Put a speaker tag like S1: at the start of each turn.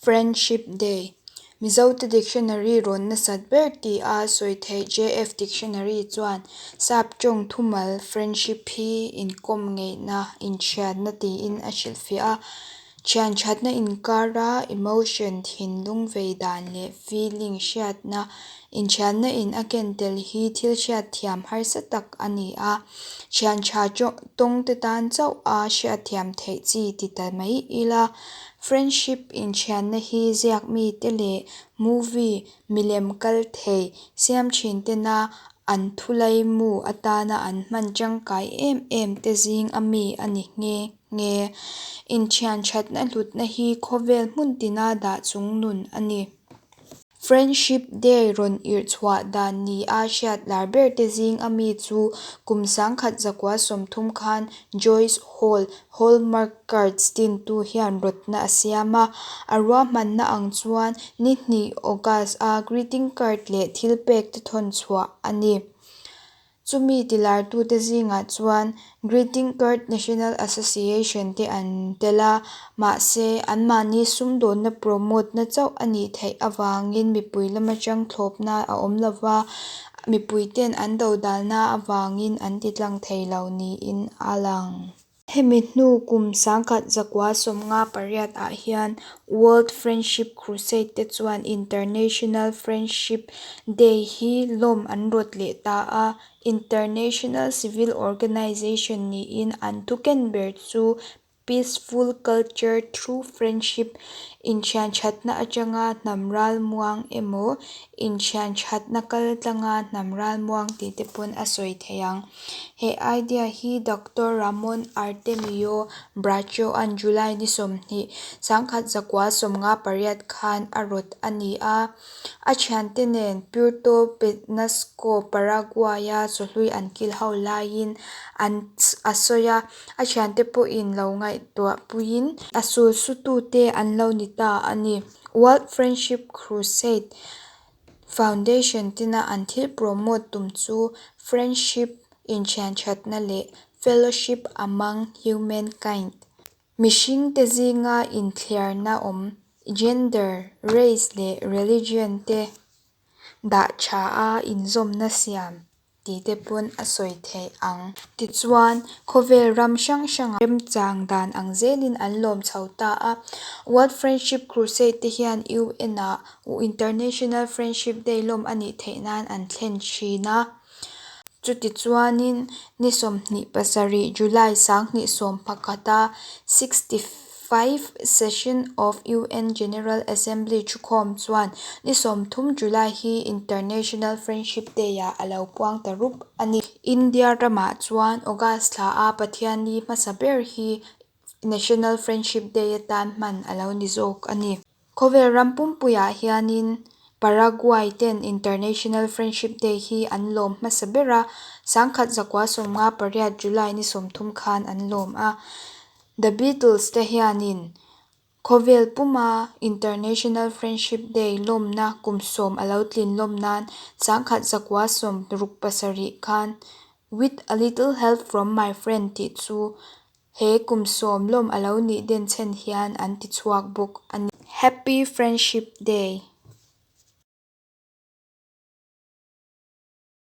S1: Friendship Day, Mizote dictionary rawn nasat ber tia sawi theih JF Dictionary chuan sap tawng thumal friendship hi inkawm ngeihna, inthianna tiin a hrilhfiah a. Thian thatna inkara emotion, thinlung vei dan leh feeling hriatna, inthianna in a ken tel hi thil hriatthiam harsa tak a ni a. Thian tha tawngte tan chauh a hriatthiam theih chi ti ta mai ila. Friendship inthianna hi ziak mite leh movie, milem kal thei, siam thin tena an thulaimu atana an hman tangkai em em te zing a mi a ni nghe nghe. Inthian thatna hlutna hi khawvel hmun tina dah chungnun a ni. Friendship Day rawn irh chhuah dan ni a hriat lar ber te zing a mi chu kum 1930 khan Joyce Hall, Hallmark Cards dintu hian rawtna a siam a. A ruahmanna ang chuan ni hnih August a greeting card leh thilpek te thawn chhuah a ni. Chumi tilartute zingah chuan Greeting Card National Association te an tel a, mahse, anmahni sumdawnna promote-na chauh a nih theih avangin mipui lam atang thlawpna a awm lova, mipuiten an dodalna avangin an titlang thei lo niin a lang. Hemi hnu kum 1958 ah hian World Friendship Crusade te chuan International Friendship Day hi lawm an rawt leh ta a, International Civil Organization niin an thu ken ber chu Peaceful Culture Through Friendship, Inthianthatna atanga hnam ralmuang emaw Inthianthatna kaltlanga hnam ralmuang tih te pawn a sawi theih ang. He idea hi Doctor Ramon Artemio Bracho-a'n July ni 20, 1958 khan a rawt a ni a. A thiante nen Puerto Penasco, Paraguay-a chawhlui an kil ho laiin an a sawi a, a thiante pawhin lo ngaihtuahpuiin a sulsutute an lo ni ta a ni. World Friendship Crusade Foundation tina an thil promote tum chu Friendship, inthianthatna leh Fellowship among humankind, mihringte zinga inthliarna awm, gender, race leh religion te dah tha a inzawmna siam. Tih te pawn a sawi theih ang. Tichuan, khawvel ram hrang hrangah remchang dan ang zelin an lawm chho ta a. World Friendship Crusade te hian UN-ah International Friendship Day lawm a nih theih nan an thlen thin a. Chutichuanin, ni 27 July 2011-a 65 Session of UN General Assembly thukhawm chuan ni 30 July hi International Friendship Day-ah a lo puang ta rup a ni. India ramah chuan August thla a Pathianni hmasa ber hi National Friendship Day atan hman a lo ni zawk a ni. Khawvel ram pumpuiah hianin Paraguay ten International Friendship Day hi an lawm hmasa ber a, 1958 July ni 30 khan an lawm a. The Beatles te hianin khawvel puma International Friendship Day lawmna kum 10 a lo tlin lawm nan 1967 khan With a Little Help From My Friend tih chu he kum 10 lawm a lo nih denchhen hian an ti chhuak bawk a ni. Happy Friendship Day!